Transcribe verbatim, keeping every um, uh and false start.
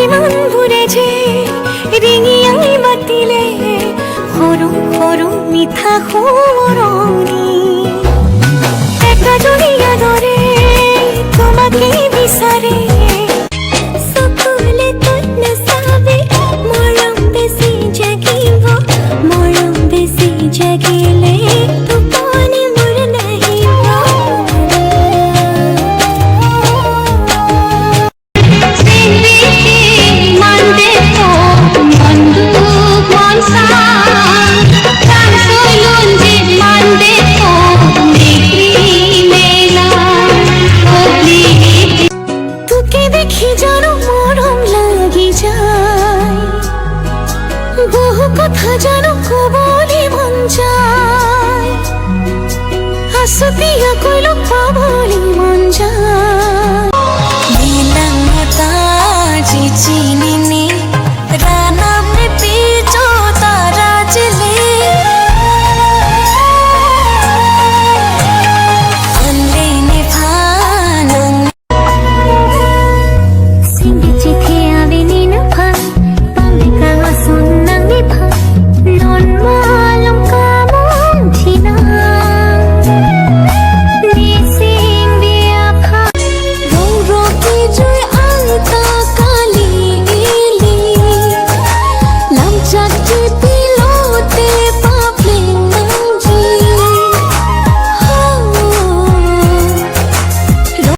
Iman bure je ringi ang imatile, horu horu mitha horoni. Eka jodi adore, tomake bisare. সকলে তো নাচাবে, মৰম বেছি জাগিব, মৰম বেছি জাগিলে টোপনি মোৰ নাহিব। তোকে দেখি যেন মরম লাগি যায়, বহু কথা যেন কবলে মন যায়, আসুতিয়া কইলো পাবলে মন যায়। Nilang mata chichi